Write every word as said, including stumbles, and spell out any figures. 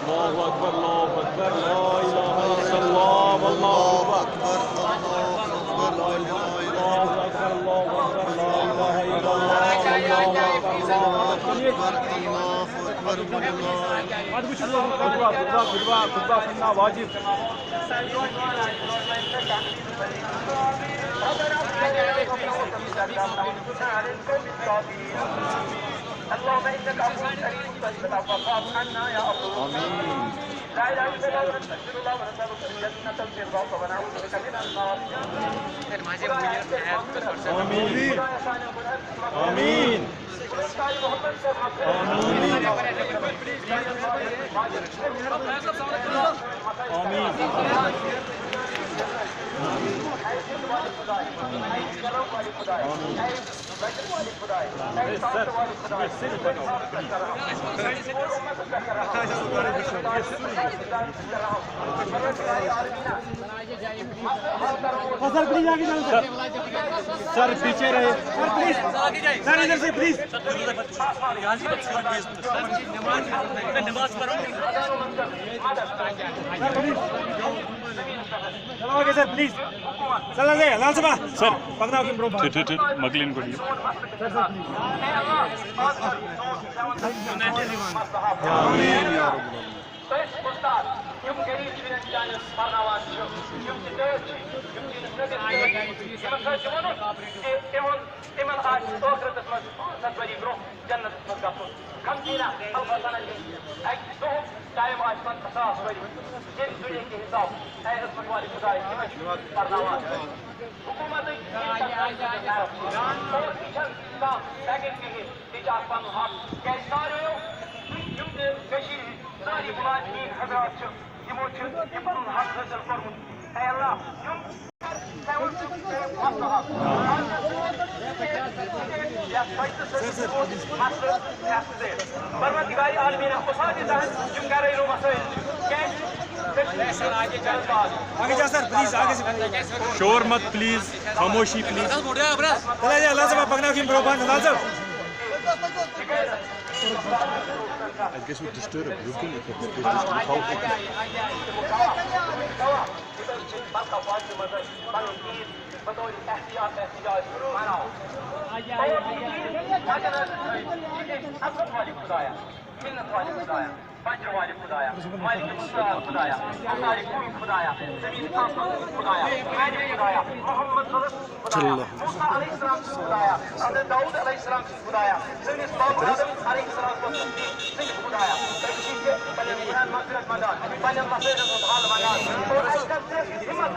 الله أكبر، الله أكبر، لا إله إلا الله، والله أكبر، الله أكبر، لا إله إلا الله، الله أكبر، الله أكبر، الله أكبر، الله أكبر، الله أكبر. اللهم انك عفو كريم تحب العفو فاعف عنا يا عفو. آمين. لا اله الا الله، ونستغفر الله ونسالك الجنه الفردوس ونعوذ بك من النار. آمين. آمين. آمين. آمين. سر، پلیز آگے جانا سر۔ سر، پیچھے رہے۔ سر، پلیز۔ سر، ادھر سے پلیز۔ Sir, please. چلو، آگے سر، پلیز۔ سر، لال صٲب، لال صٲب۔ سر۔ پکناو کِنۍ برٛونٛہہ پہن۔ ٹھیٖک، ٹھیٖک، ٹھیٖک۔ مۄکلِن گۄڈٕ یہِ۔ سر، سر، پلیز۔ آمین یا رب العالمین۔ تٔتھۍ اُستاد، یِم غریٖب شُرٮ۪ن چانٮ۪ن پرناوان چھِ، یِم تہِ ٹٲٹھۍ چھِ، یِم تہِ نہٕ قٲبِل ٹٲٹھۍ چھِ، یِمن سۭتۍ چھُ وَنُن زِ تِہُنٛد، تِمن آسہِ ٲخرتس منٛز پانٛژھ ہتھ ؤری برٛونٛہہ جنتس منٛز گژھُن۔ خمسیٖنہ الف سنہ اَکہِ دۄہُک ٹایم آسہِ پنٛژاہ ساس ؤری، ییٚمہِ دُنیاہکہِ حساب۔ اے عظمت والہِ خداے، تِمن چھُ پرناوان۔ حکوٗمتٕکۍ یِم تنظیٖم چھِ، اور یہِ چھَنہٕ کانٛہہ بیٚکٕے کِہیٖنۍ۔ یہِ چھُ اَکھ پَنُن حق۔ کیٛازِ ساروِیو، یِم تہِ کٔشیٖرِ ہِنٛدۍ سٲری مُلازمیٖن حضرات چھِ، یِمو چھُ یہِ پَنُن حق حٲصِل کوٚرمُت۔ اے اللہ، یِم پَروَردِگارِ عالمیٖن، اُستادِ ذہن، یِم گَرٲیلو مسٲیِل چھِ۔ کیٛازِ؟ آگے جا سر، پلیز، آگے سے۔ شور مت، پلیز، خاموشی، پلیز۔ چلا جائے، اللہ سے پکنا کِنۍ برٛونٛہہ پہن، اللہ سے۔ اَتہِ گژھِ وۄنۍ ڈِسٹٲرٕب، یُس گوٚو یہِ کَتھ، یہِ گژھِ ڈِسٹٲرٕب، ہاو۔ بطور احتیاط احتجاج مناوان۔ اور یہ عظمت والے خدایا، منت والے خدایا، بجر والے خدایا، مالک مستعان خدایا، انصاری کوئی خدایا، زمین آسمان خدایا، عالم خدایا، محمد رسول خدایا، موسیٰ علیہ السلام سٕنٛدۍ خدایا، حضرت داؤد علیہ السلام سٕنٛدۍ خدایا، سٲنِس بابا آدم علیہ السلام سٕنٛدۍ خدایا، تُہۍ چھِو تہِ پننٮ۪ن گُناہن مغفرت منٛگان، پننٮ۪ن مسٲیلن ہُنٛد حل منٛگان، اور اَسہِ کر تہِ ہمت